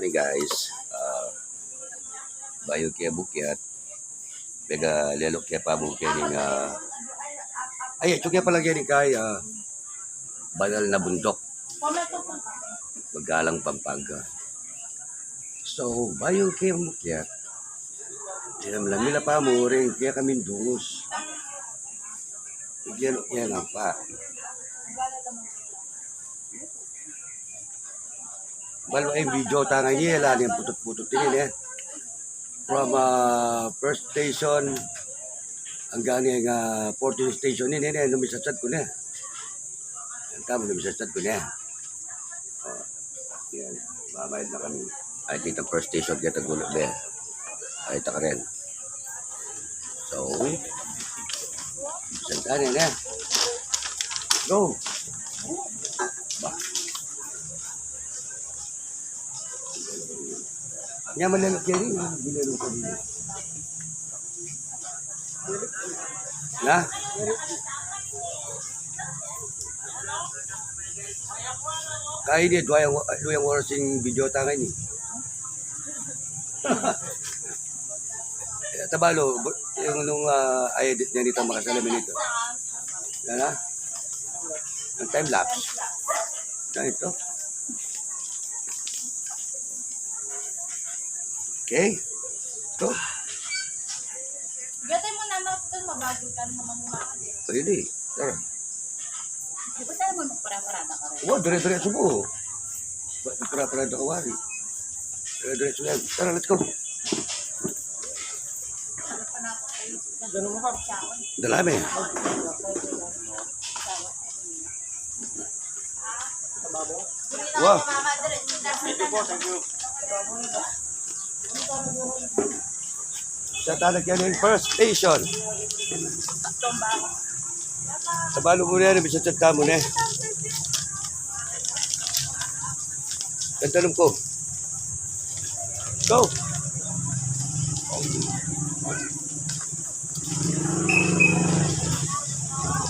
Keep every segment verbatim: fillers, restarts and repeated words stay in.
Hey guys, ah, bayu ke bukyat, pega lelu ke pa bukyat ning, ah, ay, atyu ke pala keni kay, ah, Banal na Bundok, Magalang, Pampanga. So, bayu ke bukyat, dinamdam mi la pa mu ring kekamin dungus. Yan, yan apa. Balu ing video tang ini, ala ning putut-putut ini, ne. From, ah, first station hanggang ning, ah, fourteen station ini, ne, nung misatsat ku ne. Yan, tamu nung misatsat ku ne. O, yan. Babayad na kami. Ay, dito first station kita gulo, be. Ay, ta ka rin. So, sandali na. Go! Ba. Nya, malelok yan, eh. Malelok yan, eh. Na? Kaya ini, dua yang, dua yang oras ing video tang ini. Eh, tabalu, bu-, yung nung, ah, ay, di, di, di tayo makasalamin ito. Yan na. Ang time lapse. Yan ito. Okay. Ito. Gatay mo na, Max, dun, mabagal ka naman umakit. Pwede. Tara. Di ba tayo mo magpara-parada ka rin? Wa, dire-diretso mu. Wa, magpara-parada ka, wari. Dire-diretso yan. Tara, let's go. Dalami. Wa. Sa tanag yan yung first station. Tabalu mu na yan, bisa chat mu na. Tantanum ku. Go!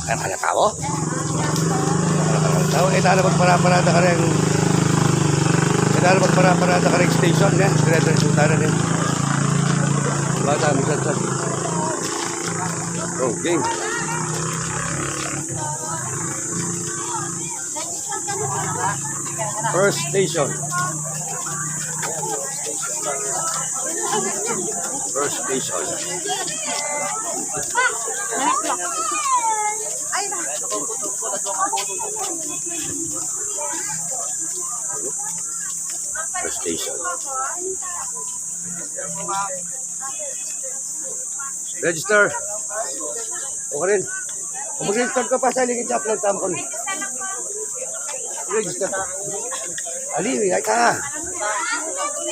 Ay, kaya tao? Tao, eh, tara magpara-parada ka rin. Eh, tara magpara-parada ka rin station, eh. Dire-diretso tayo rin. Bata, minsan sa. Okay. First station. First station. First station. Register. O ka rin. O, mag-register ka pa sa lingid sa planta mu. Register ka. Ali, ay ka.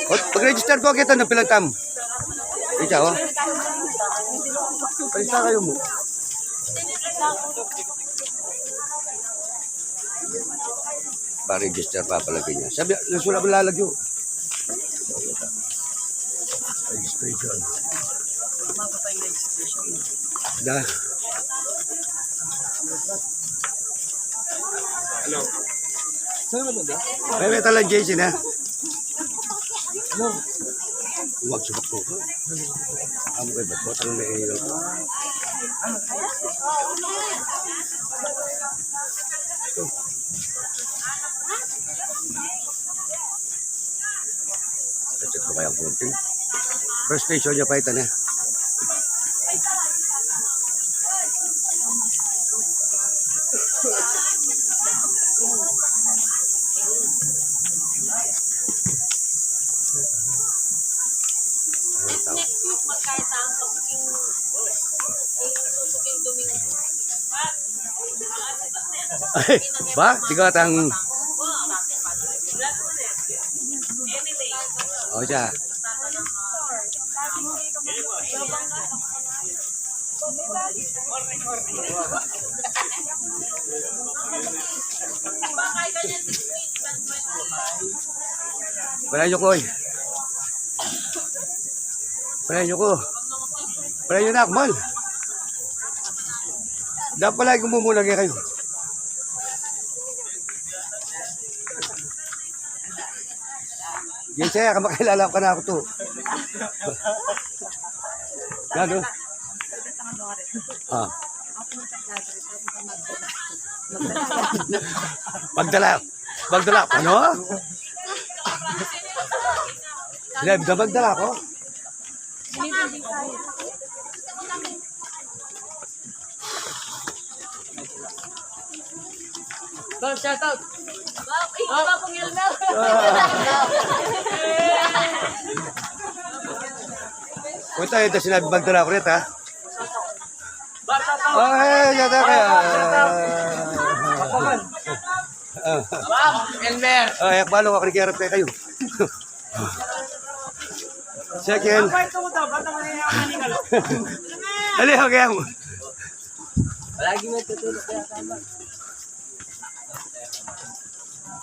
O, pag-register ko, kita na planta mu. Ikaw, o. Palista kayo mu. Pa-register pa pala kanya. Sabi, nasulat mo lalagyo. Registration. Da. Ano? Saan ka ba? May, may talang J C na. Ano? Huwag subak ko. Ano kayo ba? Botang may Check ko kaya ang fourteen. First station ya pa ita na. Next, next week, magkaya tayo pag-, eh, susuking Domingo. Ay, ba? Di ka tang- O, siya. Wala nyo ko, eh. Palayu ku. Palayu na, akmal. Dapat pala gumumula kayo. Yan siya, kamakilala ko na ako to. Gano? Ah. Magdala. Magdala ko, no? Sinabi na magdala ko. Bang, shout out. Bang, ikaw pa pong Elmer. Punta, ito sinabi magdala ko rin, ha? Bang, shout out. Oh, hey, shout out kayo. Bang, Elmer. Oh, yak balo, ako rin kiyarap kayo. Second. Dali, okay. Palagi mo tutulog kaya tama.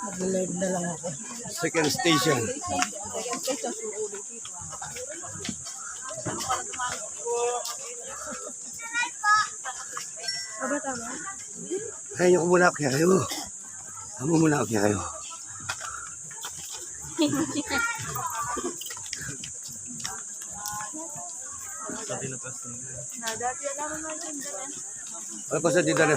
Mag-live na lang ako. Second station. Ay, yung muna ako kayo. Amo muna ako kayo. Ano pa sa dito na?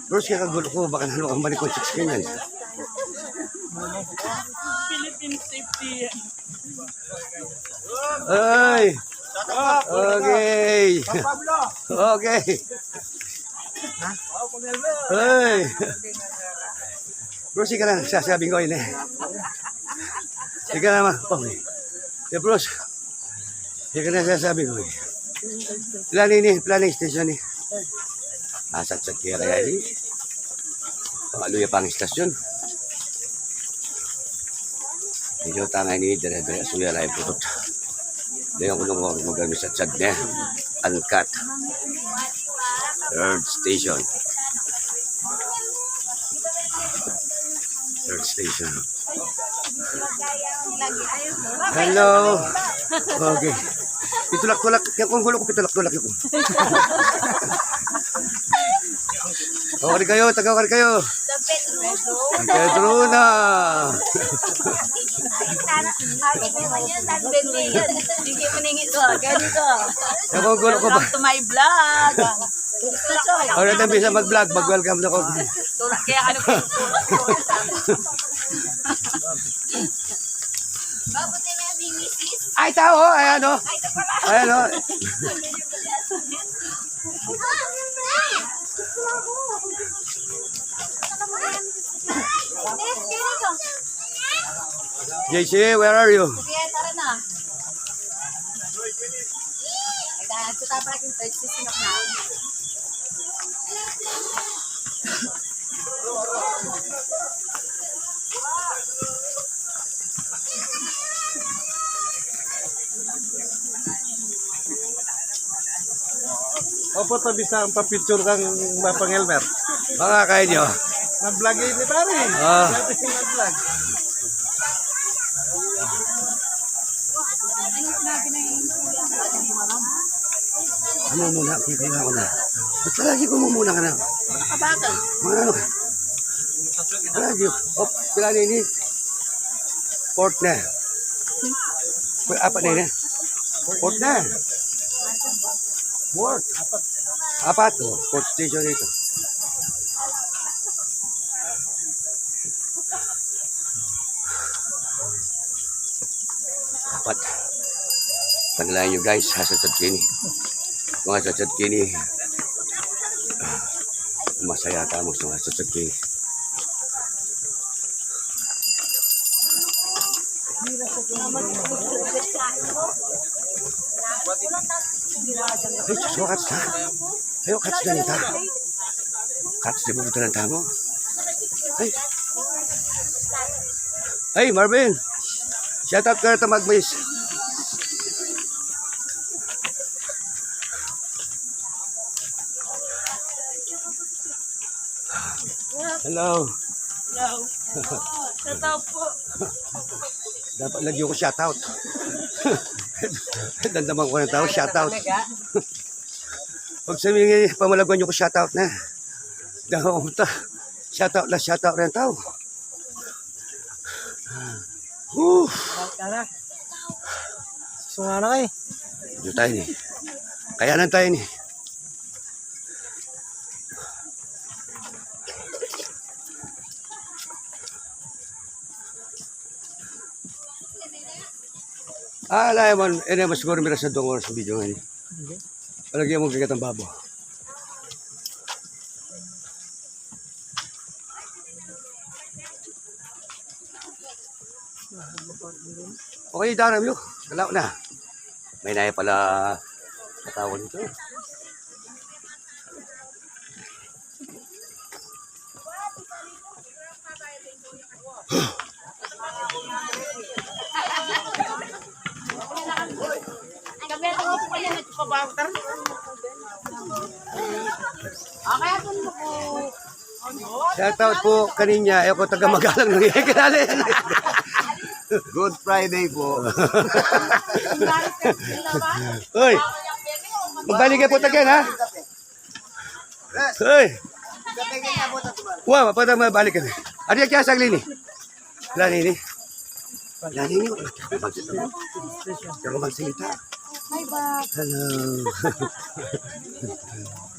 Bros, kaya kagulo ko, baka nalukan ba ni Conchix kanyan? Philippine safety. Ay! Okay! Okay! Ay! Bros, ika na sasabi ko ini. Ika na ma. Okay. Ya, bros. Yan ka na sasabi ko eh. Planning ni, planning station ni. Asatsat kaya kaya ni. Pangaluya pang istasyon. Medyo tangay ni, dire-dire, suya lang yung putot. Dayan ko nung oras magami sa tsad niya. Uncut. Third station. Third station. Hello. Okay. Pitulak-tulak. Kaya kung gulo ko, pitulak-tulak yun. Okay kayo, taga okay kayo. San Pedro. San Pedro na. Sana, sabi mo man yan, San Pedro yan. Hindi mo nang ito, ganito. Kaya kung gulo ko ba? Welcome to my vlog. Gusto ko. Ano na bisa mag-vlog, mag-welcome na ko. Tulad kaya ano ko. Ay, tao, ayan o. Ayan o. J C, where are you? Sige, tara na. Ito, ito, ito, ito, ito, ito, Opo, tabi sa ang papicture kang Mapang Elmer. Mga kayo nyo. Mag-vlog yun ni pare. Ah. Sabi siya mag-vlog. Ano muna, kikita ko na. Ba't palagi ko mumuna ka na? Nakabagal. Mga ano ka? Palagi. Oh, pila na ini? Fourth na. Uy, apat na ini. Fourth na. Fourth. Apat. Oh, fourth station ito. Apat. Tanggalan nyo, guys, ha, sa chat kini. Mga sa chat kini. Masaya tamu sa mga sa chat kini. Ay, sus, wakas na. Ay, wakas na nita. Kats, di ba, buta ng tamo? Ay. Ay, Marvin. Shout out ka na, Tamag Boys. Hello. Hello. Shout out po. Dapat lagi ko shout out. Dandaman ko ng tao, shout out. Pag sabi nga, pamalaguan nyo ko, shout out na. Daw, ta. Shout out la, shout out rin tau. Huh. Tara. Sunga na kayo. Dito tayo ni. Kayanan tayo ni. Ah, ala, e naman, e naman siguro mira sa dong oras ng video nga ini. Palagi mo gagat ang babo. Okay, daram yo. Dalaw na. May naya pala katawan nito. Shout out po kaninya, e ko taga Magalang nang ikilala yan. Good Friday po. Hoy, magbalik kayo po taga yan, ha? Hoy. Wa, mapatang mabalik kami. Adi kaya saglit ni. Wala nini. Wala nini. Diyan ko magsalita. Hello.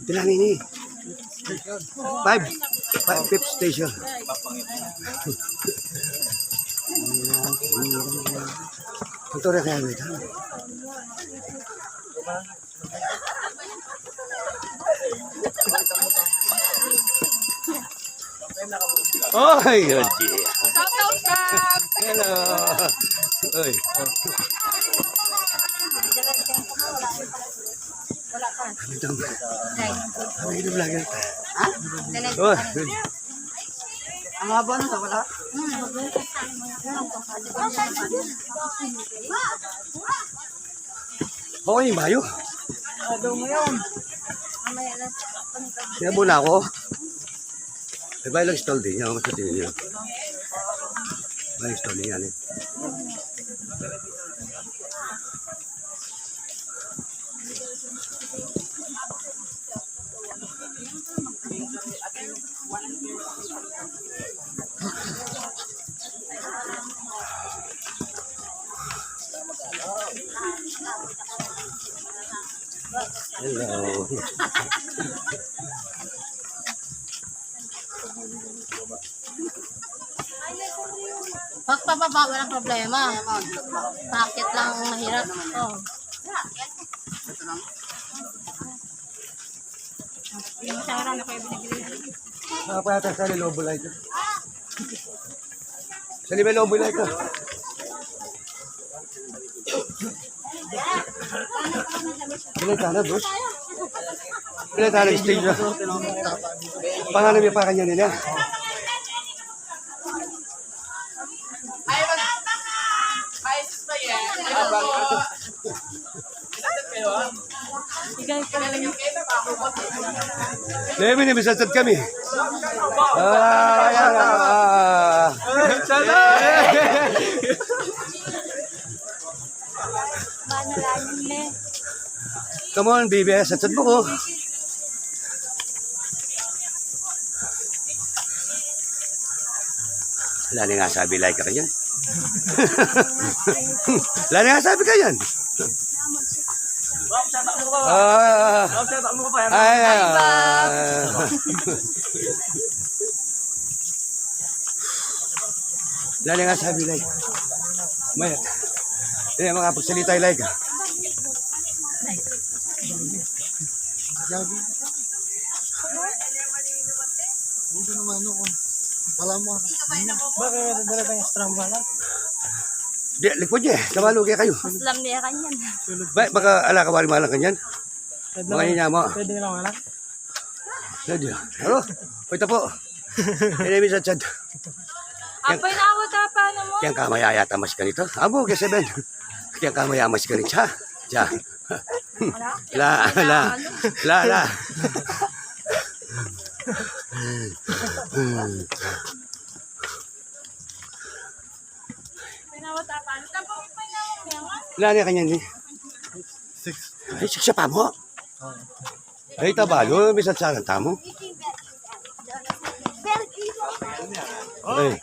Wala nini. Five. Five, fifth station. Ang tura kaya nito? Oy, oy. Shout out, Kap! Hello. Oy. Ano itong, ano itong vlogger? Ha? Oh. Ang haba na, wala. Okay, bayo. Ado ngayon. Kaya muna ako. May bayo lang stall din yan, mas tingin nyo. Bayo stall din yan, eh. Hello. Pagpababa, walang problema. Paakyat lang ang mahirap. Oh. Yung masara na kayo binibili. Ah, payata sa loob, like. Sa lima loob, like. Bilay tana, boss. Bilay tana, stage na. Pangalan niya pa kanya nila. Demi ni, misachat kami. Ah, ayan, ah. Come on, baby, sachat mu ku. Wala na nga sabi, like ka kanyan. Wala na nga sabi kanyan. Ah, ay, ah. Wala na nga sabi, like. May, hindi na makapagsalita yung like, ah. Hindi naman, ano, kung wala mo. Bakit dala tayong extra bala? Di, likod niya eh. Nabalo kaya kayo. Islam niya kanyan. Ba, baka ala ka wari malang kanyan. Pwede Mga lang. Inya mo. Pwede lang wala. Pwede. Alo, pwede po. Ini bisa chat. Apoy na awat apa naman? Kaya kamaya yata mas ganito. Abo, kasi ben. Kaya kamaya mas ganito. Siya. Siya. La, la. La, la. Wala na kanyan ni. Six. Ay, six pa mo. Ay, tabalo, bisan sa tamu. Ay.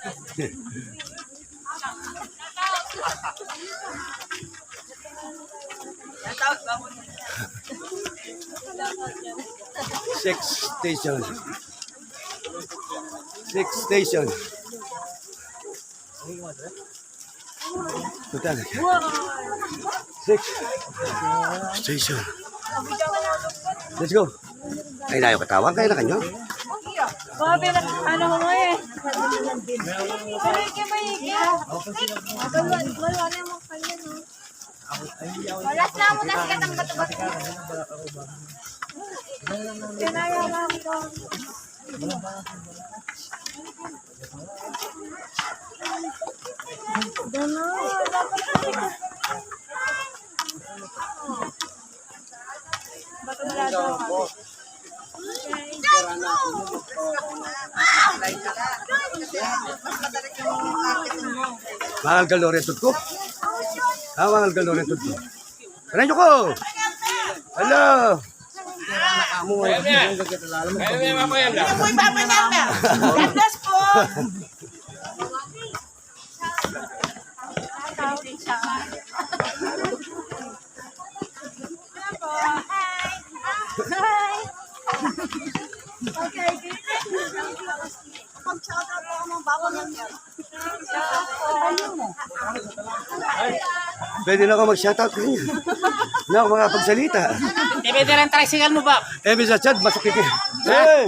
Six station. Six station. Total. Six station. Let's go. Ay, layo katawan kayo na kanyo. Grabe na, ano mo nga eh. Pero yung kaya maigi. Wala na mo na siya ng bato-bato. Kaya na yung mga Mangalgal lo rin tud ku. Ah, mangalgal lo rin tud ku. Aray ko! Hello! Ayan, ayan. Ayan, ayan, ayan. God bless po. Hi. Okay. Pag-shoutout po ako ng Baba Mayor. Pwede na ako mag-shoutout kanyo. Na ako makapagsalita. Depende lang tricycle mo, Bab. Eh, bisa Chad, masakit eh. Eh!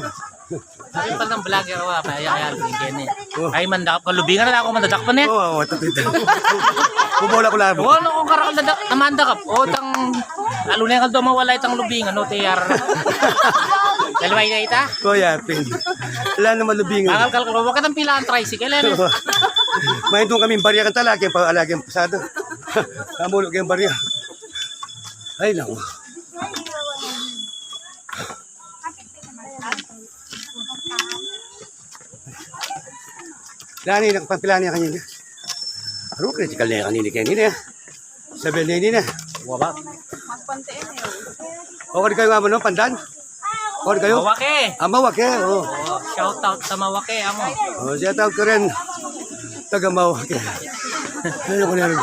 Ay, pag ang vlogger, wa, ay, ay, ay, ay, ay, ay, mandakap ka, lubingan na ako, mandadakpan eh. Oo, oo, ito, ito. Bubola ko lang. Oo, ano kung karakal na dak-, na mandakap? O, tang, lalo na yung kaldo mawala itang lubingan, no, T R. Dalawa yung ita? Kuya, pin. Wala naman lubingan. Mangalgal ka, wa ka nang pilaan tricycle, eh. May doon kaming barya kan talaki, pa, alaki ang pasado. Namulo kayong barya. Ay, naku. Lani, nakapagpila niya kanina. Ano, critical na yan kanina, kanina, eh. Sabi niya, kanina. Wabak. Okay kayo nga mo, no? Pandan? Okay kayo? Mawake. Ah, Mawake, oh. Oh, shout out sa Mawake, amo. Oh, shout out ko rin. Taga Mawake. Ano ko na rin?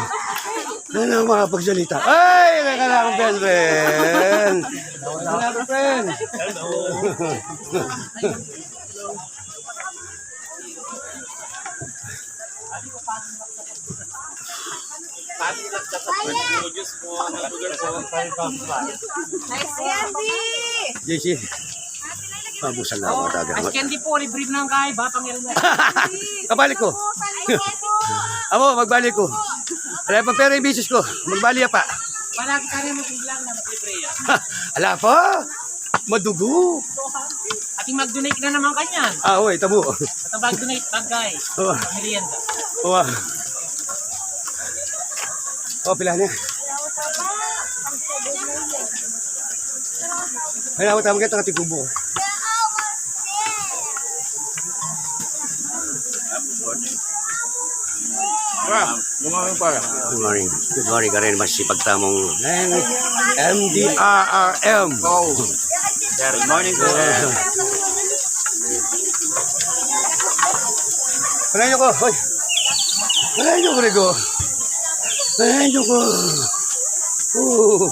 Ano ang makapagsalita? Ay, kailangan ko, friend. Kailangan ko, friend. Nice candy! J C. Pabusan na ako talaga. Ice candy po, libre na ang kain, batang yan. Kabalik ko. Amo, magbalik ko. Wala pa pera yung misis ko. Magbali pa. Palagi ka rin mag-vlog na maglibre yan. Ala pa. Madugo. Ating mag-donate na naman kanyan. Ah, oy, tabo. At ang mag-donate, bagay. Oh. Merienda. Oh. Oh, pila na. Ay, ako tama kita, katikubo. Good morning. Good morning, karin masipag tamung M D R R M. Good morning po. Panayin ko, hoy. Panayin ko, Rigo. Panayin ko. Oh.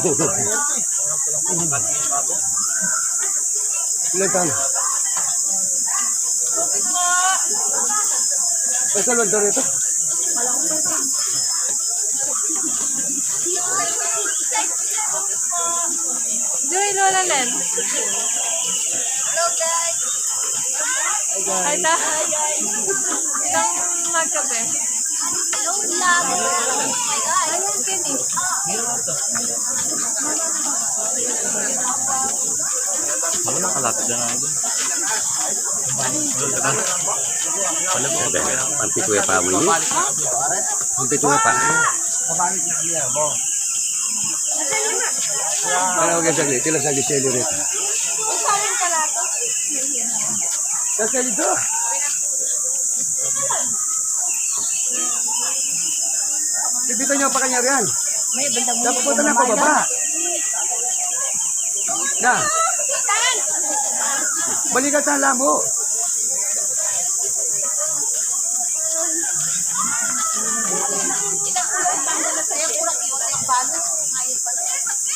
Ilan taon? Ay, salwag na rito. Joy, Lola Len. Hello, guys. Ay, ta. Itang magkape. Ayun, kini. Ano, nakalapit na nga. Ang pituwe pa mo ini? Ang pituwe pa. Ano, okay, saglit. Tila saglit siya rito. Kasi dito. Bibitaw niyo pa kanya riyan. Dapat punta na pababa. Na. Balikan sa lambo.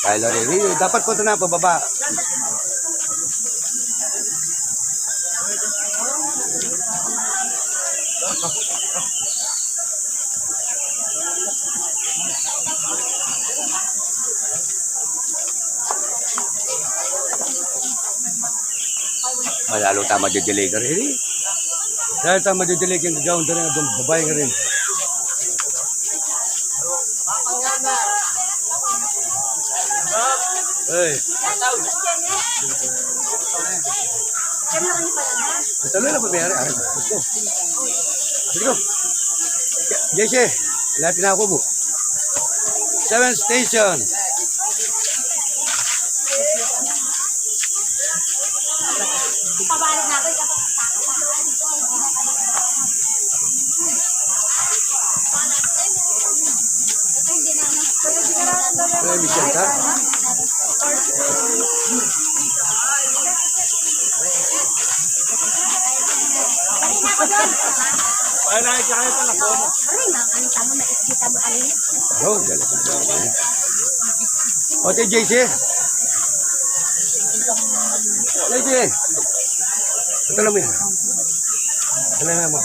Kaya lang rin, eh, dapat punta na pababa. Ay, lalo tama didilig ka rin, eh. Dahil tama didilig yung gagawin ka rin, itong babae ka rin. Hey. Ang talo na ba, Mary? Ay, gusto. Sige. J C, lapit na ako mo. Seven station. Ay, Michelle, ka? Ay, nakikita kayo pala po. Aray, mga ano, tama, maiskita mo, ano yun? Oh, galing. O, si J C. J C. Ito lang mo yan. Ito lang mo.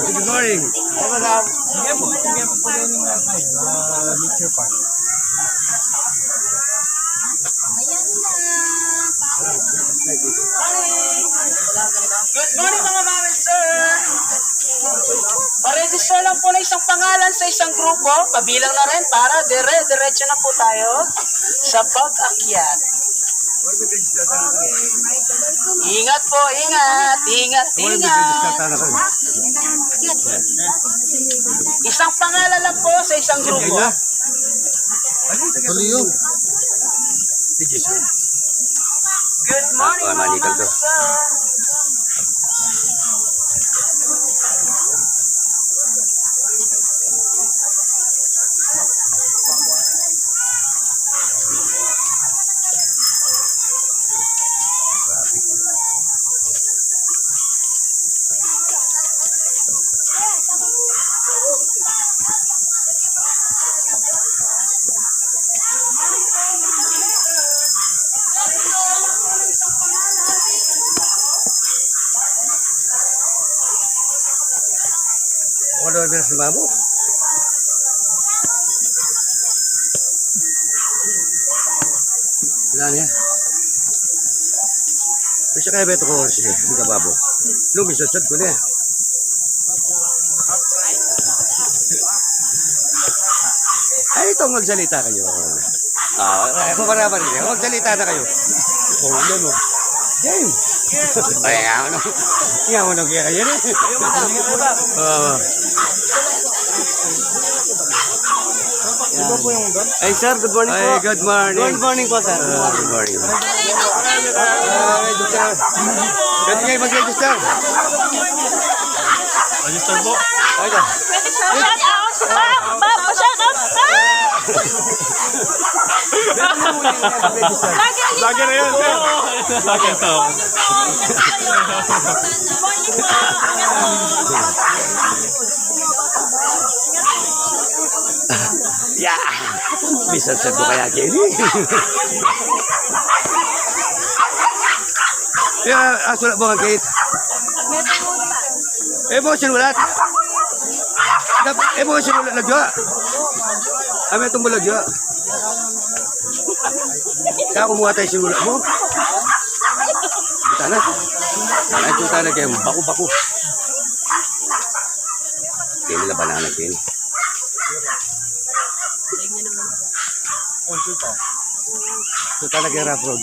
Good morning. Ayan na. Good morning, mga mami, sir. Pa-register lang po na isang pangalan sa isang grupo. Pabilang na rin para dire-diretso na po tayo sa pag-akyat. Ingat po, ingat, ingat, ingat. Isang pangalan lang po sa isang grupo. Tuloy yun. Good morning, mga mami, sir. Ano ba sa babo? Wala niya. Kasi kaya beto ko, sige, hindi ka babo. Lumisadsad ko na. Ay, ito, magsalita kayo. Ah, ay, ako para pa rin. Magsalita na kayo. Oh, ano mo? Game. Ay, ano? Hindi ako nag-, ayan eh. Oo. Ay, sir, good morning po. Ay, good morning. Good morning po, sir. Ah, good morning. Ay, good morning. Pwede kayo mag-register. Register po. Ay, ka. Shout out! Ah, pa, pa, shout out! Ah! Lagi na yan, sir. Lagi to. Yeah! Bisan sa ko kaya kini. Yeah, asulat mo nga gate. E mo sinulat? Dap-, e mo sinulat lagyu? Kami itong mo lagyu. Kaya kumuha tayo sinulat mo. Kita na. Ay, kita na kayo. Baku-baku. Kaya nila banana kayo. Kita na kayo, rough road.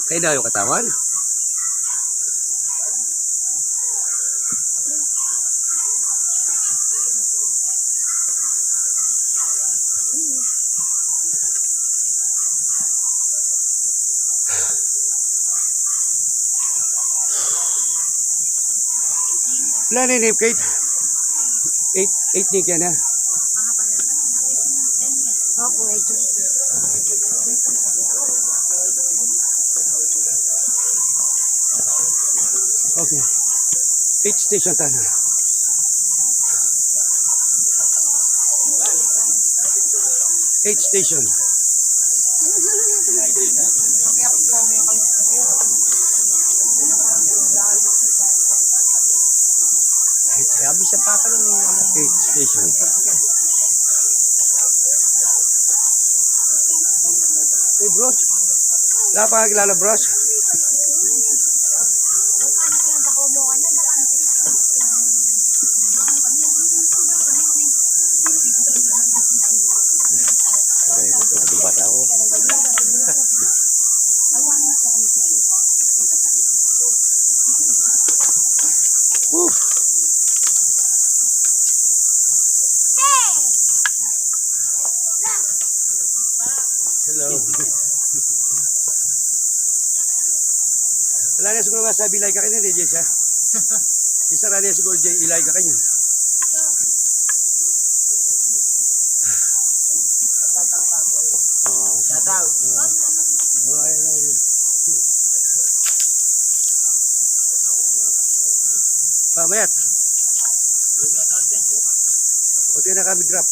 Kaya na yung katawan. Wala na yung eight. Eight, eight ni kaya na. Opo, eight. Okay. Eight station tayo. Eight station. Sabi sa papa ng ano. Eight station. Hey, bros. Wala pa kakilala, bros? Ay, ito, ito, bata ako. Woo! Hello. Wala na siguro nga sabi, ilay ka kanyan, eh, Jess, ha? Isa ra na siguro, Jay, ilay ka kanyan. Oo. Shout out. Oo, ayun, ayun. Pamayat. Kunti na kami grab.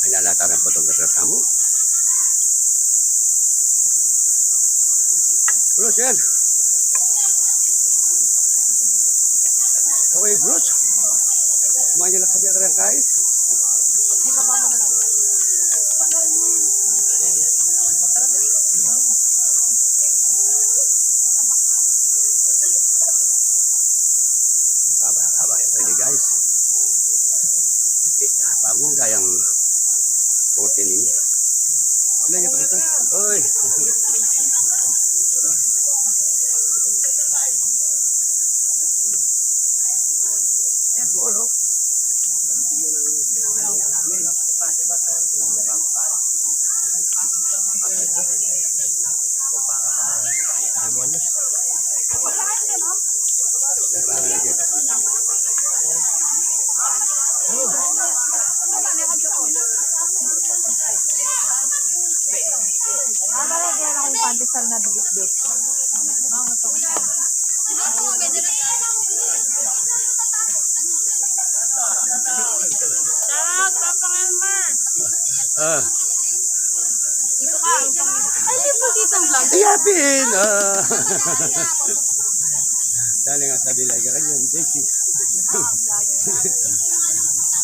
Ay, lalata ng photographer ka mo. Bros, yan. Okay, bros. Kumain na lang kami ang kain. Haba, haba yung ini, guys. Eh, haba mo, gayang fourteen ini. Ilan yung pakita? Oy. Demonyos. Nalagyan akong pandesal na dibdib. Shout out, Papa Elmer. Ah. Dito ka, ang pang-, ay, di po dito ang vlog. Iyapin, ah. Sana nga sabi lang ka kanyan, J P.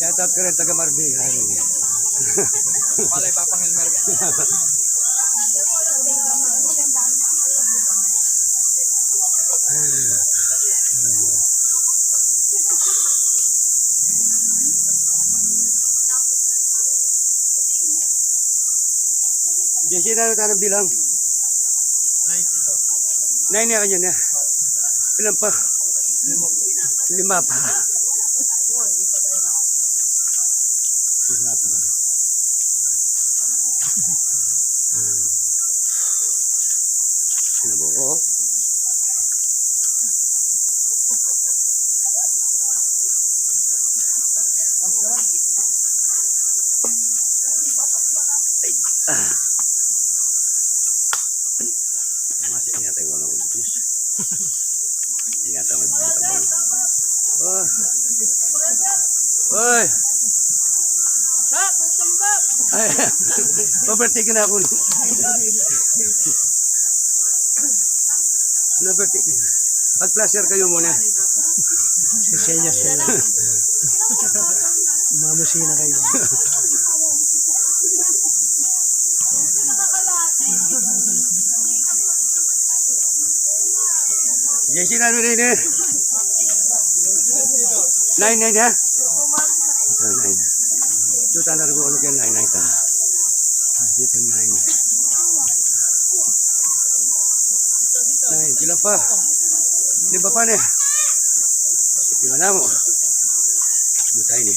Shout out ko rin, taga Marbella. Palay, Papang Elmer. Jesse, na tayo bilang? Nine, tito. Nine na kanyan na. Ilan pa? Lima pa. Lima pa. Sino ba ko? Ay, ah. Ay. Masih ingat yang warna putih. Ingat yang warna putih. Oh. Oi. Ay, overtake na ako. Na-overtake. Mag-flasher kayo muna. Sisenya, senya. Mamusi na kayo. Jesse, nanu na ini? Nine, nine, ha? Nine. Juta na rugu ken nine, nine ta. Dito nine. Nine, kila pa. Di ba pa ne? Di ba na mo? Juta ini.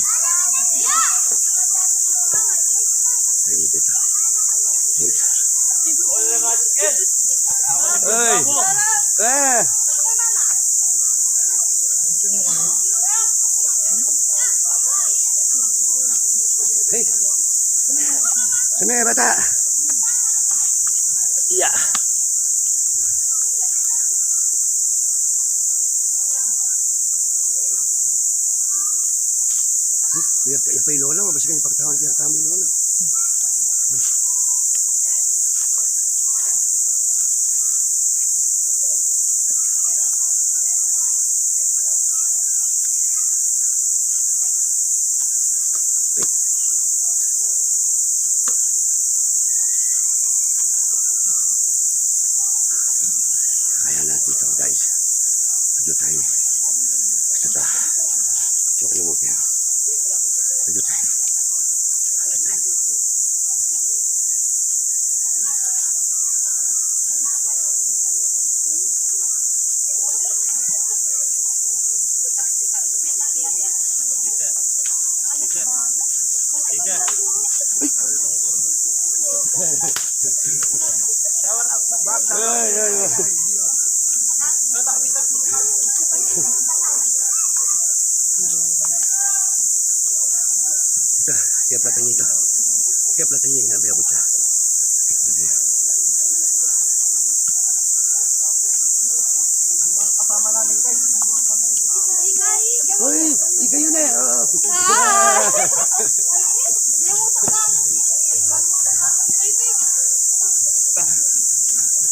Ay, dito. Dito. Ay. Eh. Hey. Sini, bata. Iya. Iya, iya pa i Lola, mabasa ka niya pagtawan kaya kami i Lola. Ayan na dito, guys. Aduh, tayo. Basta ta. Joke lang mo, pero. Aduh, tayo. Aduh, tayo. Ay, ay, ay. Ito, kaya platanya ito. Kaya platanya, sinabi ako siya. Hoy, ikaw yun eh. Oo.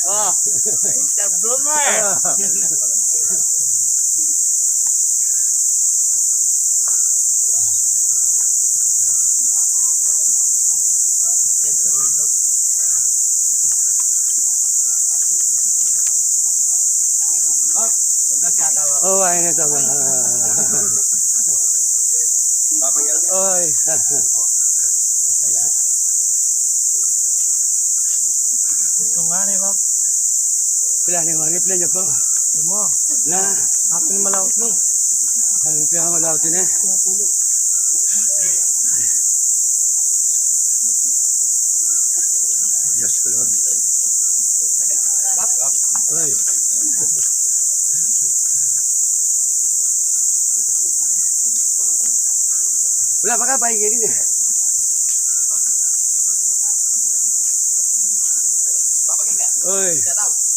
Ah. Oh, Mister Bloomer. Oh, ay, ito ba? Oy. Gusto nga ni, Bob. Pila ni, mga reply niya po. Imo. Na. Happy malaut ni. Happy malaut ni. Diyos ko, Lord. Ay. Wala pa ka, paingin eh. Oy.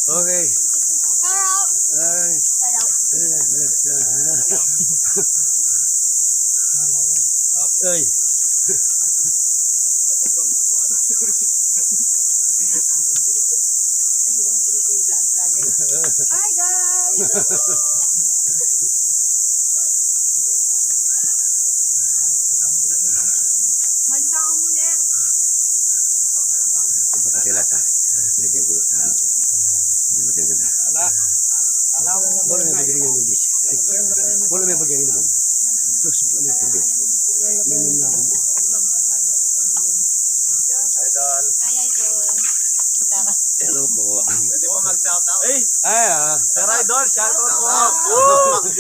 Okay. Shout out. Ay. Shout out. Ay. Hi, guys! Malis ako muna. Ipapatila ta. Hindi ko ta. Hindi ko ta. Ala. Ala, wala. Bolo me bagyan ng juice. Ay, bolo me bagyan ng inuman. Tapos bolo me tubig. Minum na ako. Idol. Hi, Idol. Hello po. Pwede po mag-shout out? Ay, ah. Sir Idol, shout out po. Woo!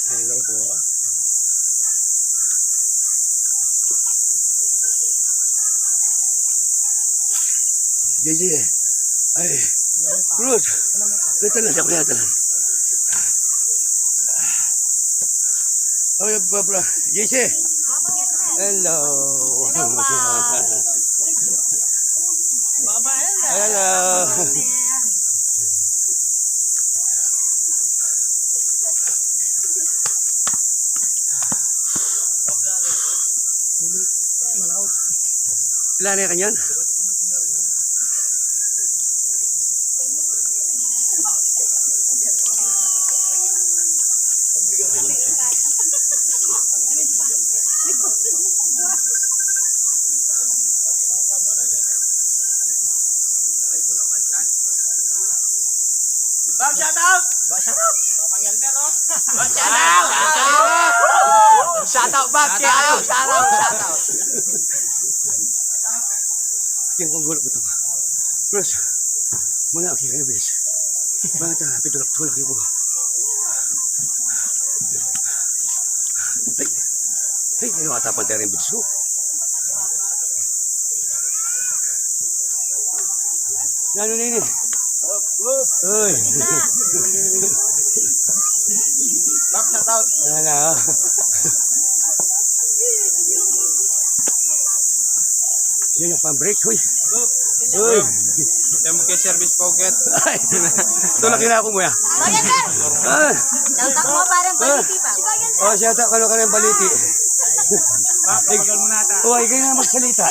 Hello po. J J. Ay. Cruz. Ito na siya, kuya, ito na. Ay, babra. J C. Hello. Hello, pa. Hello. Wala na kanyan? Shout out! Shout out! Shout out! Shout out! Shout out! Shout out! Kaya kong gulo putang. Bros, muna ako kaya, bes. Bangata, pitulak-tulak yung ko. Ay, ay, ano ata pang tereng bitsu? Nanu na ini? Uy. Bab, shout out. Wala na, oh. Yan ang pang-break, uy. Uy. Tamu ke service pocket. Ay. Tulak yun ako, muya. Bagyan, sir. Ah. Shout out mo, parang baliti pa. Oh, shout out kanu ka rin baliti. Bab, tagal mo na ata. Oh, ikaw na magsalita.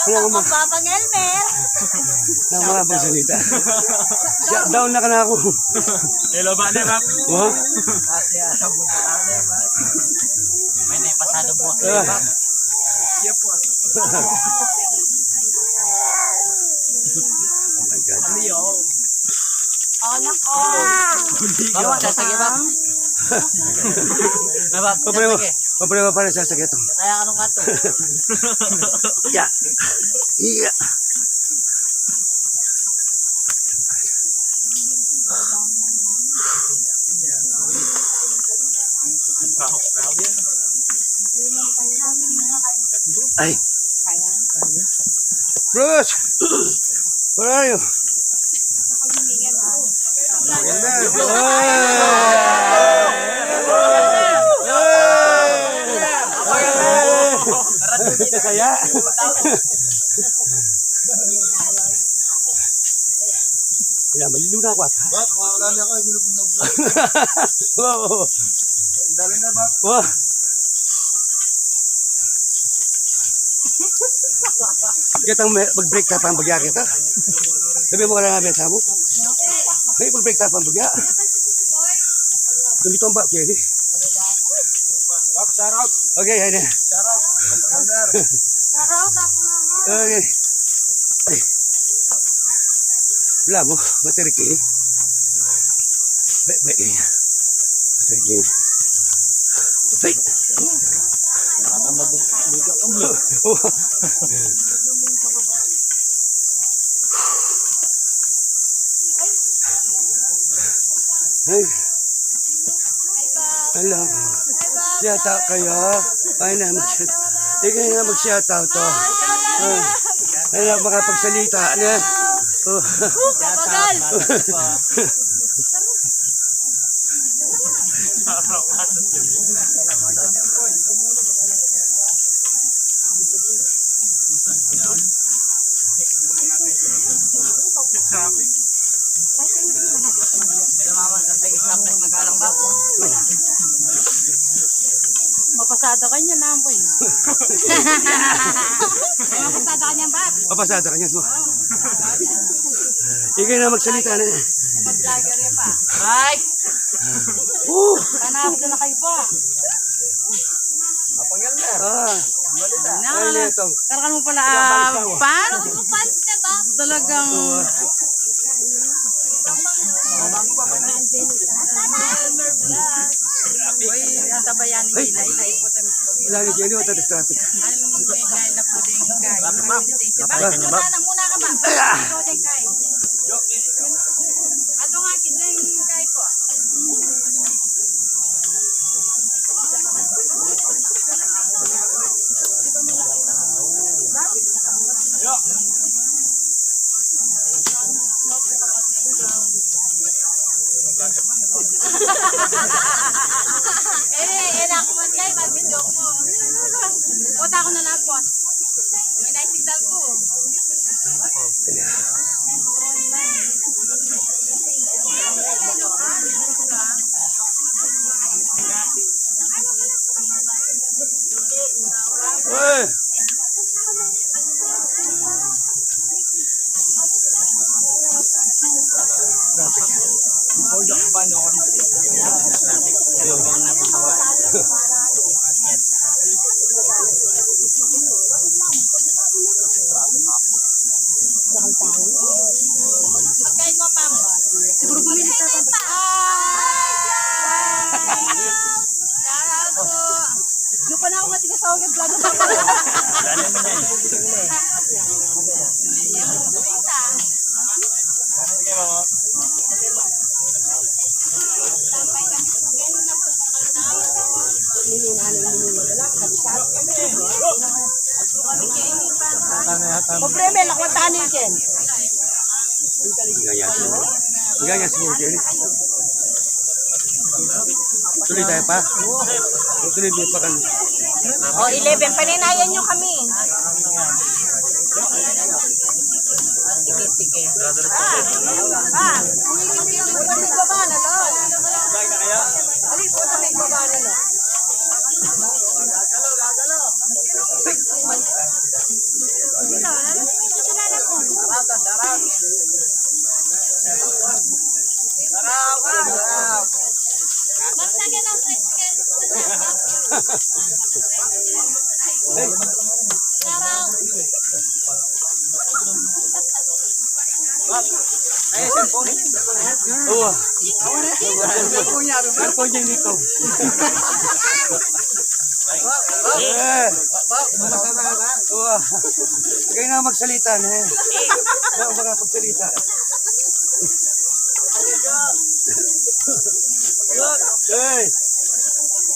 Shout out mo, Papang Elmer. Nang mga pagsalita. Shutdown na ka na ako. Hello, ba na, Bab? Oh? Kasi, ah, sa buta na, Bab. May na yung pasado bukas, Ah. Bab. Oh my God. Ano yun? Oh, nako. Baba, sasakyan, Bab. Baba, Papareho, sasakyan. Papareho pa rin sasakyan to. Kaya anong kanto? Ya. Iya. Ay. Bruce! Where are you? Kaya? Kaya maliliw na ako ata. Bab, wala na ako, eh, bilog na bilog. Oo. Ang dali na, Bab. Wow. Kitang me-, mag-break ta pang bagya kita. Sabi mo ka na nga, beta mo. Hey, mag-break ta pang bagya. Nandito ang bakya, eh. Bab, shout out. Okay, yan na. Shout out. Shout out ako na, ha. Okay. Ay. Wala mo, matirik eh. Be, be, eh. Matirik eh. Ay. Oh. Ay. Hello. Shout out kayo. Ay na, mag-shout. Ikaw na mag-shout out to. Ah. Ay na, makapagsalita na. Oh. Pagal. Mapasada ka niyan, Amboy. Mapasada ka niyan, Bab. Mapasada ka niyan, oh. Ikaw na magsalita na. Mag-vlogger yan pa. Ay! Oh! Sana ako na kayo pa. Mapangal na. Ah. Na, Ay, na, itong karakan mo pala, ah, fans? Fans na ba? Talagang Uy, ang tabayan ni Ay. Gila, ila, ipo tayo. Lagi siya, di ba, tayo traffic? Ang gaya na po din kay. Ma'am, ma'am. Bakit muna, muna ka, ma'am? Ay, ah. Ikaw din kay. Ato nga, kita yung kay po. Eh, eh, na ako man kay, mag-video ko. Puta ko na lang po. May na-signal ko. Uy! Panahon nga tiga sa akin, plano pa. Problema, lakwatan ni Ken. Gaya siguro. Gaya siguro, Ken. Tuloy tayo pa. Tuloy mo pa kan- O, eleven. Paninayan nyo kami. Sige, sige. Ah, ah. Alis mo na, may baba na, no? Uwa. Cellphone niya, cellphone niya dito. Eh. Uwa. Kayo na magsalita na eh. Wala akong mga pagsalita. Hey!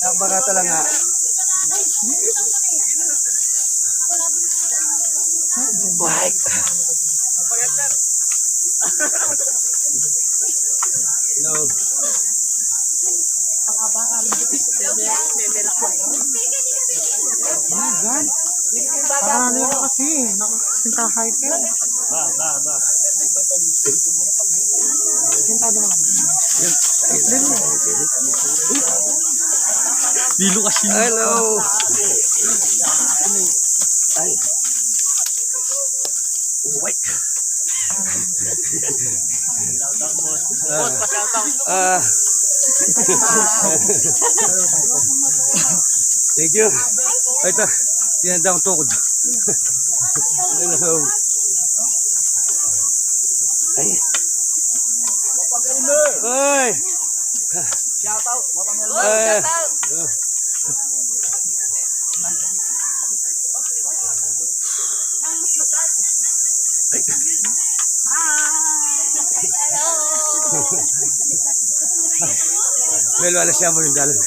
Ang mga talaga. Buhay. Hello. Ano yan? Parang ano yan kasi, nakasinta hyper. Ba, ba, ba. Sinta naman. Dilo kasi. Hello. Ay. Uy. Ah. Thank you. Ay, ito. Tinanda ang tukod. Hello. Ay. Ay. Shout out, Mapang Elmer. Ay. Melo, alas siya mo rin dalan.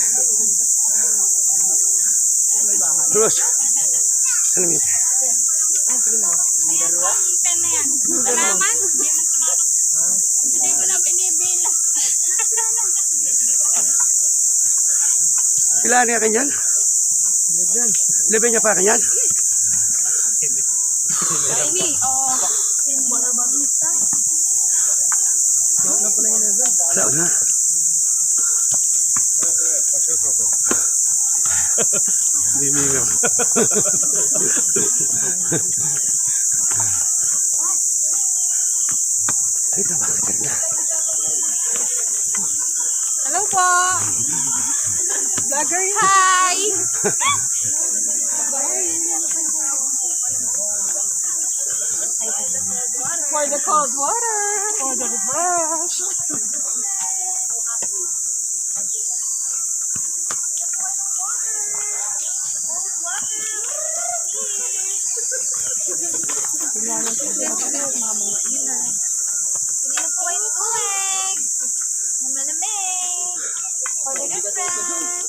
Terus, salamit. Salamat. Hindi ko na binibila. Pila niya kanyan? Eleven niya pa kanyan? Ay, ni, oh. Wala na. Hindi, hindi na. Ay, tabakit na. Hello po. Vlogger, hi. For the cold water, for the refresh. Hindi na po kayo tubig. Malamig. Pwede na friend.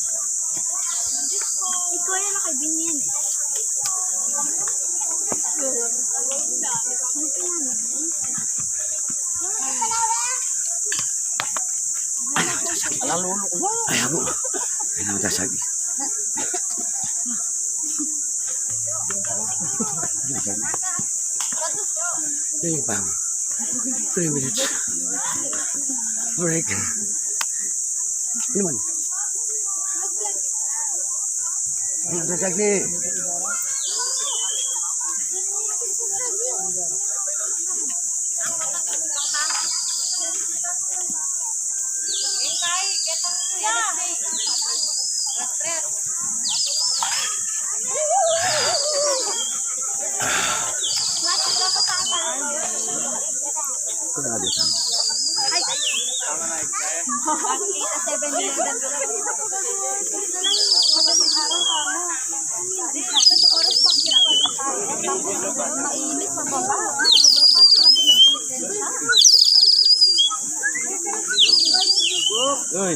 Ikaw yan, nakaibigan yan eh. Ay, amo. Ay, amo, dasag. Three, bang. Three minutes. Break. Ano man? Ano, dasag ni? Uy.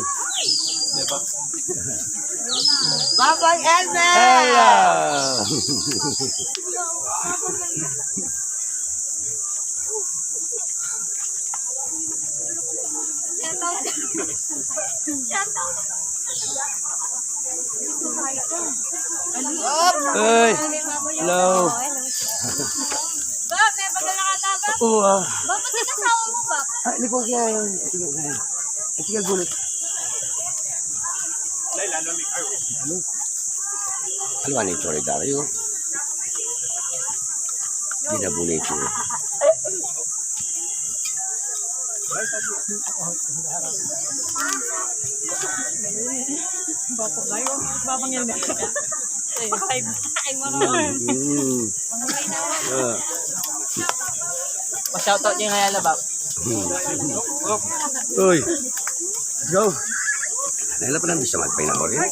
Babang Elmer! Hello! Uy! Hello! Bab, may padala ka ta, Bab? Oo, ah. Bab, pati kasawa mo, Bab? Ah, hindi ko kaya yun. Hindi ko kaya. Hindi ko gunit. Ano? Ano, ano yung tsura yung dalayo? Hindi na bunit yun. Baba ngayon. Ay, mga Mm. Ah. Pa-shoutout niyo nga yan, Bab. Uy. Go. Nailan pa nang bisa magpainawal yan?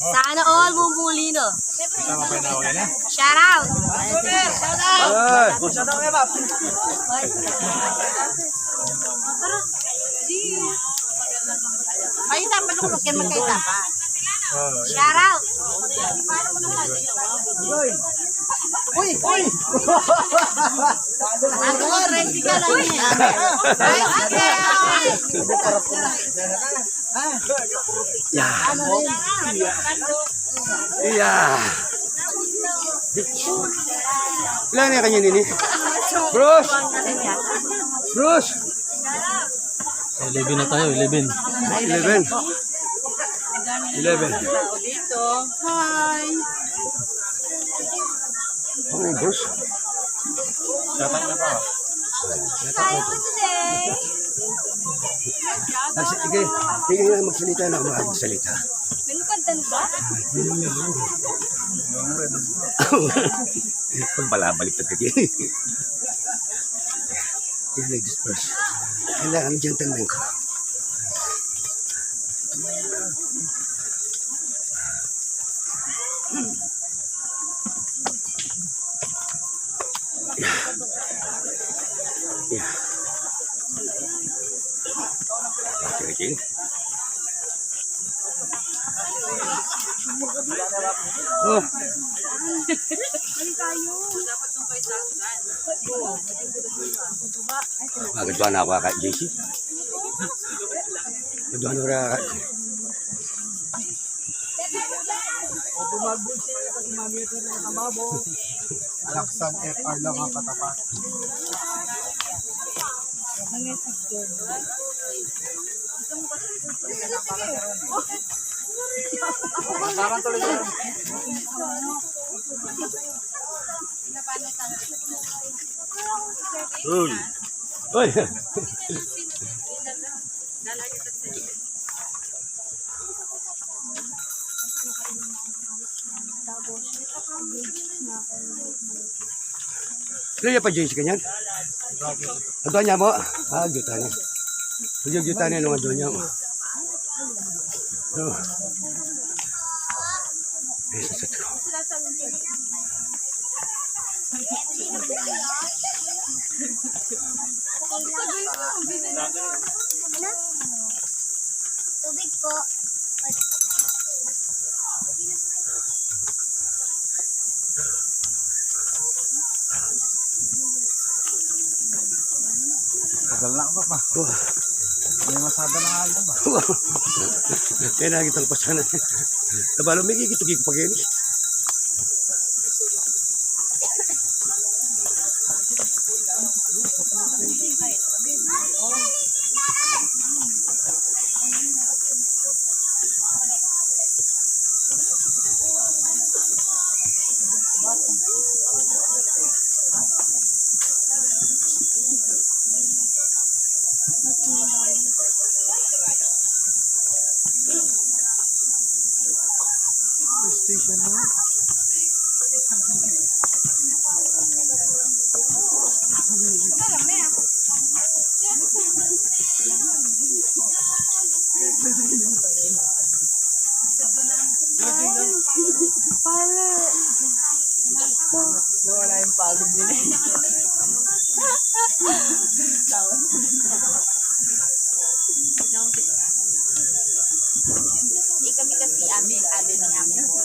Sana all, Bubulino. Shout out! Ay. Ay, dapat nung lukyan magkaisa pa. Shout out! Uy! Uy! Ano, ready ka lang yan. Ay, okay. Ya. Ya. Ilan na kanya nini? Bruce! Bruce! Sa eleven na tayo, eleven. Eleven. Eleven. Hi! Ang ubos. Dapat na pa. Hi, today. Magsa-, sige, sige na, magsalita na, magsalita. Nagpagdan ba? Pagbalabalik na kagini. Yan, nag-disperse. Kailangan gentleman ko. Yeah. Yeah. Okay, okay. Oh. Agad na ako kay J C. Agad na ako kay Alaksan F R lang ang katapat. Uy. Uy. Kaya pa, James, kanyan? Aduan ya mu? Ah, juta ne. Juta ne nung aduan ya mu. Oh. Ay, sasat ko. Tubig po. Tagal na ako pa. May masada na nga ako ba? Kaya nakita ko pa sana. Tabalo, may kikituki ko pa kayo. Station na. Pare. Nawala yung pagod niya. Kami kasi, ate, ate ni amo ko.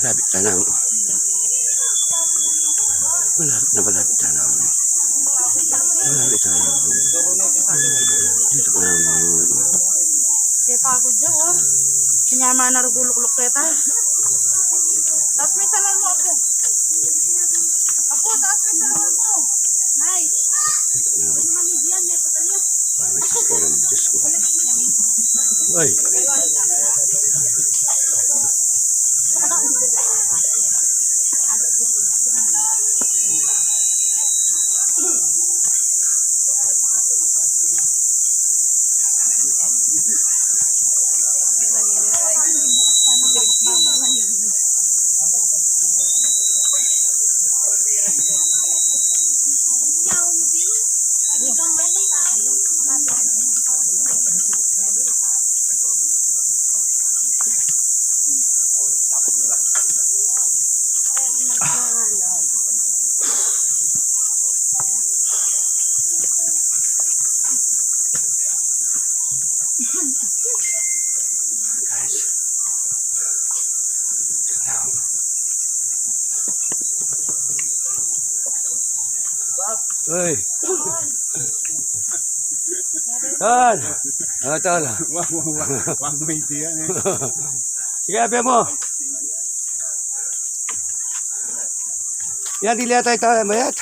Malapit na lang. Malapit na, malapit na lang. Malapit na lang. Dito ka lang. Kaya pagod dyan, oh. Sinyama na rugulukluk kita. Tapos may salon mo, apo. Apo, taas mo yung dalawang mo. Nice. Ano naman yung diyan, may padali. Ay, Diyos ko. Ay. Uy. Tol. Ah, tol. Wag, wag, wag. Wag mo ito yan, eh. Sige, abe mo. Yan, dili yata ito, mayat.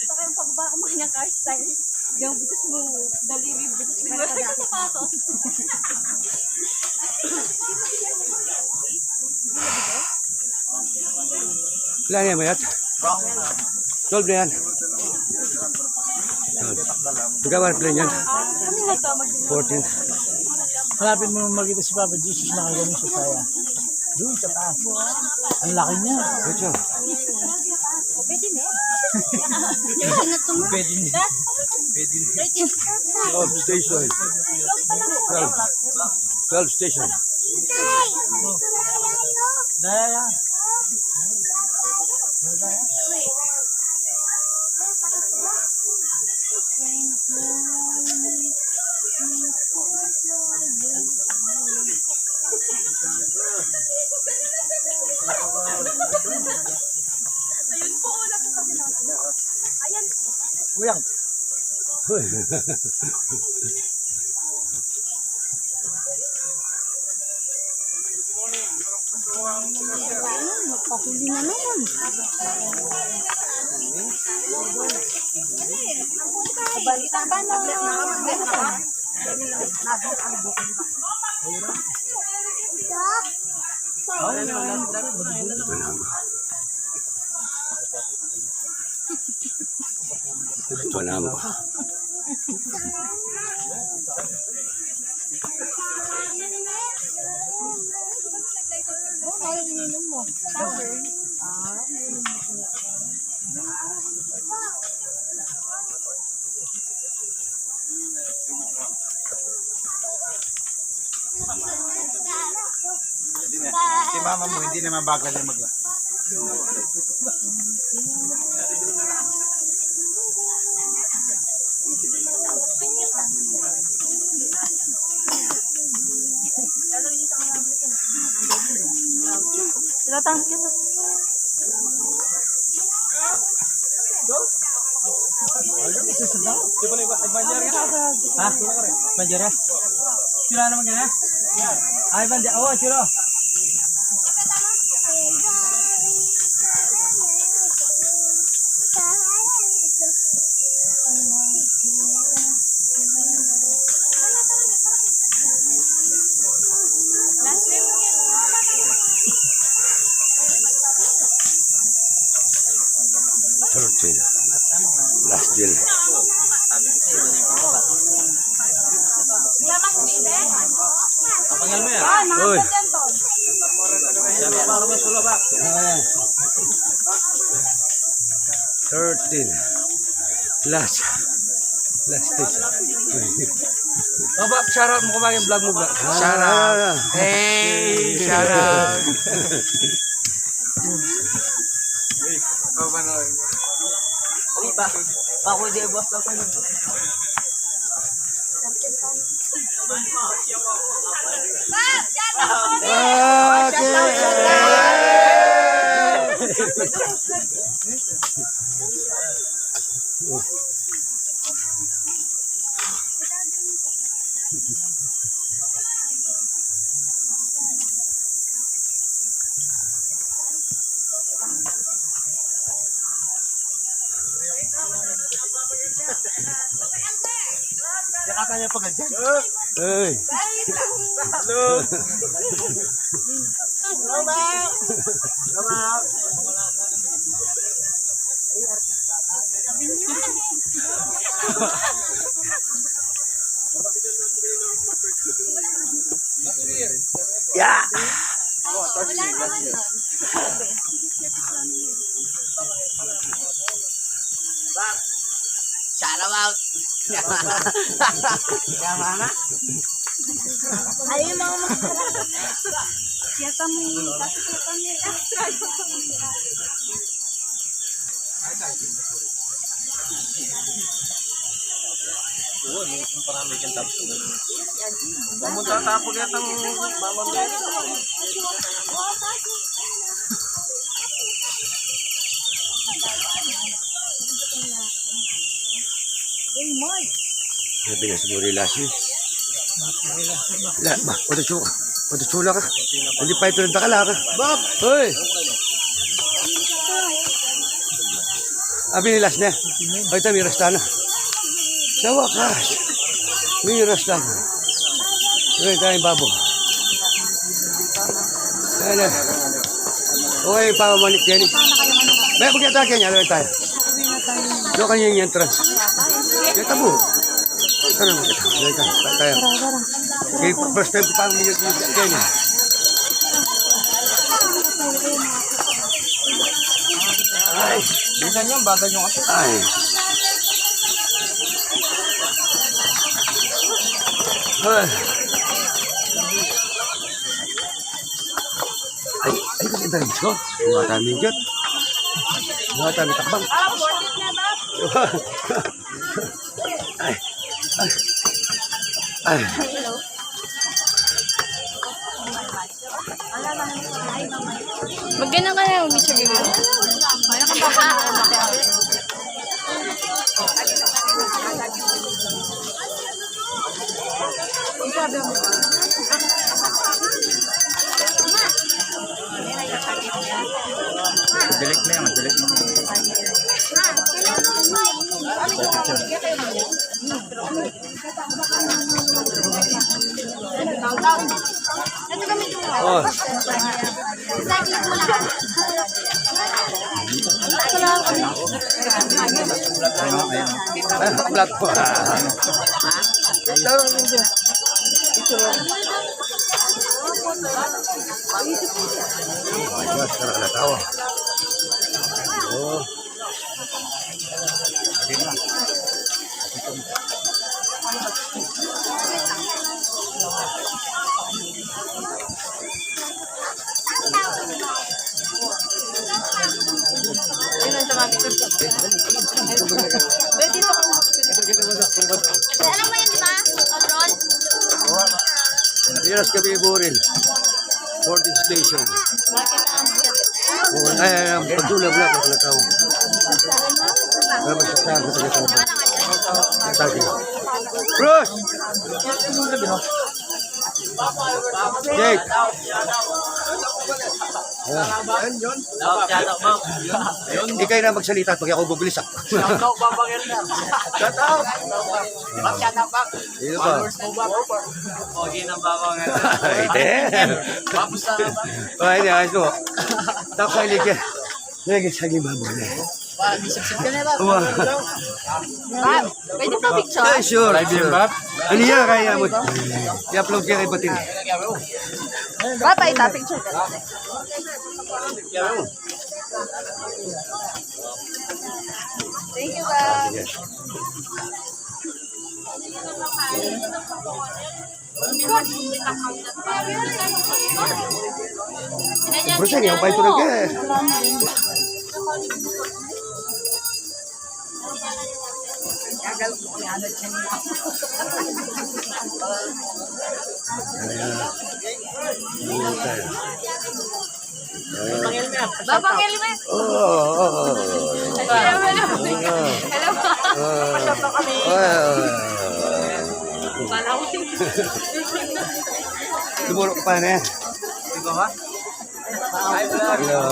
Saka yung pagbaba ko, mga niyang car style. Yung bitis mo, daliri, bitis mo. Wala ka sapatos. Ilan yan, mayat? Twelve na yan. Twelve. Pagka one plane yan? Fourteen. Hanapin mo makita si Papa Jesus, nakaganon siya saya. Doon sa taas. Ang laki niya. Ito. Pwede na. Pwede na. Pwede na. Twelve station. Twelve. Twelve station. Daya. Ayun po, wala po kami na. Ayan. Uyang. Magpahuli na naman. Balik na ba na? Ito na mo. Si mama mo, hindi naman bagal na magla- Tinatangkit kita. Ha? Banjara? Sira naman ka na? Ay, banjara. Oo, sira. Uy. Ayan. Thirteen. Last. Last stage. Oh, Bap, shoutout mu ku, Bap, yung vlog mu, Bap. Shoutout. Hey, shoutout. Uy, pa. Pa, ku, Jay, boss, pa, pa. Yakatan niya pa ganyan. Hey. Hello. Hello, ma'am. Hello, ma'am. Yeah. Shout out. Tama na. Ay, mga mga. Kaya kami, kasi kaya kami. Pumunta tapo kaya tang mama mo. Ay, Pinas, Burilas, eh. La, ba, patutsula ka. Patutsula ka. Hindi pa ito nagdakala ka. Bob! Hoy! Abi ni last na. Ay, tayo, may rasta na. Sa wakas. May rasta na. Ay, tayo, babo. Ayan na. Okay, pamamanik yan eh. May pagkita kanya, alam tayo. Doon kanya yung entrance. Kita po. Tara, tara, tara, tara, tayo. Okay, first time ko pang minute, minute, minute. Ay. Minsan yung bagay yung kasi. Ay. Ay. Ay, ay, kasi dahil ko. Mga tami yung cute. Mga tami takbang. Ay. Ay. Ay. Magganyan ka na, umisabi mo. Delete mo yan, delete mo. Oh. Ay, vlog po. Mas, kara ka na tawa. Oh. Pwede ito. Ano mo yun, di ba? Control? Yes, kami Burin. Boarding station. Ay, ay, ay, pagdula, wala ka pala tao. Wala ba siya sa akin? Sige, sige. Sige. Bros! Jake! Ayan. Ikaw na magsalita pag ako bubulis, ah. Shout out, Papa Wilmer. Shout out. Shout out, Papa. Sino pa? Followers mo ba? Pogi ng Baba nga. Ay, di. Kamusta ka ba? Ay, di, ayos ko. Tapos ay ligya. Ligya sa gimabo na. Wa. Bab, pwede pa picture? Eh, sure, sure. Ano yan, kaya mo? I-upload kaya kay Batin. Bab, ay, ta picture ka. Thank you, Bab. Siyempre, siya, yung bahay ko lang kaya. Ayan. Ayan. Babang Elmer. Oo, oo, oo. Hello, hello. Hello. Ah. Tumurok pa na. Hello.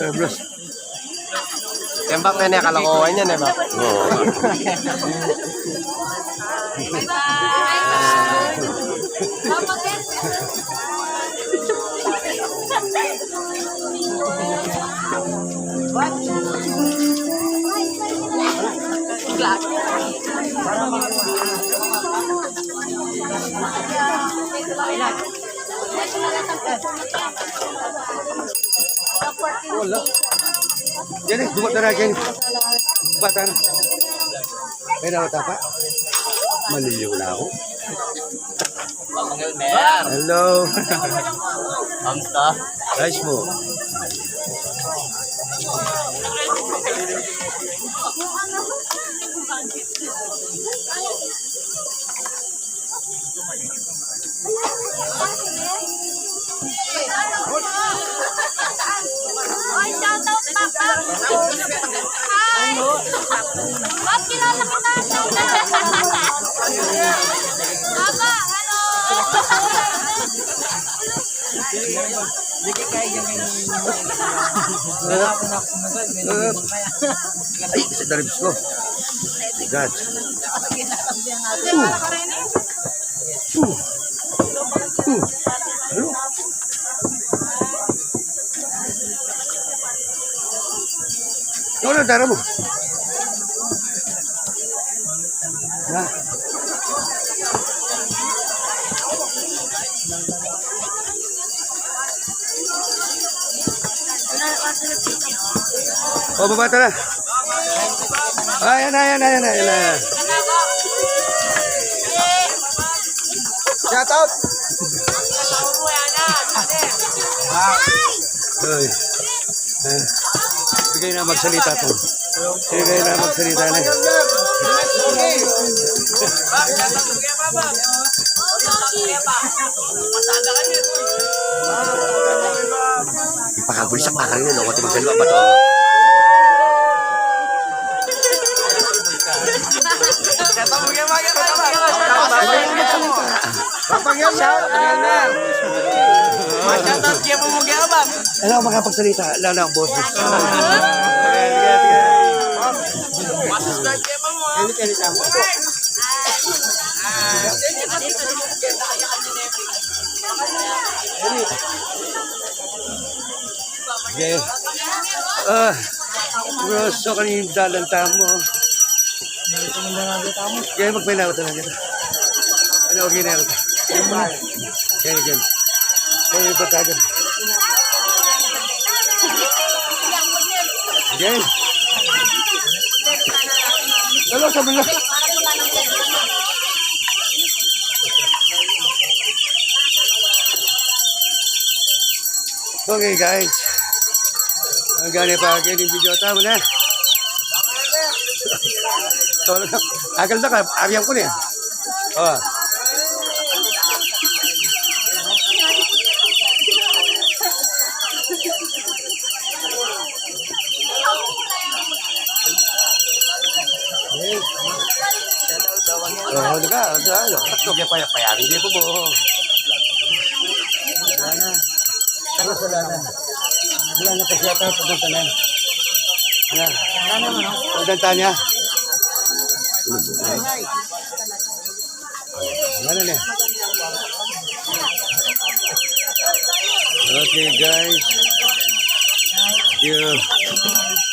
Eh, bro. Yan ba, pene, kalokohan yan, eh, ba? Oo. Wala. Yan eh, dumat na na yan. Bata na. Ay, nawata pa. Maliliw na ako. Hello. Kamusta? Ayos mo. Ay, shout out, Papa. Hi. Boss, kilala kita. Papa, hello. Ay, sa daribs ko. God. Uh. Uh. Ano? Ano, dara mo? Ha? O, baba, tara. Ayan, ayan, ayan, ayan, ayan. Shout out. Uy. Eh, sige na, magsalita to. Sige na, magsalita na. Ipakabuli sa pakarin, ano? Kati magdalwa ba to? Shout out, Elmer. Shout out kaya po mo kaya, Bab. Hello, makapagsalita. Lalo ang boses. Masubscribe kaya po mo, ah. Sige. Ah, bro, so kanina dalan tamu. Sige, magpainawa talaga. Ano, okay na yun. Sige, sige. Kaya yung patagan. Sige. Hello, sabi na. Okay, guys. Hanggang pa akin yung video tamu na. Tol, agal na ka, arian ku na. O. O, di ka, di ka, di ka, paya-paya, di po po. Wala na. Tapos wala na. Wala na, pag-shout out, pagkanta na. Wala. Wala na, no? Pagkanta niya. Wala na, eh. Okay, guys. Yeah.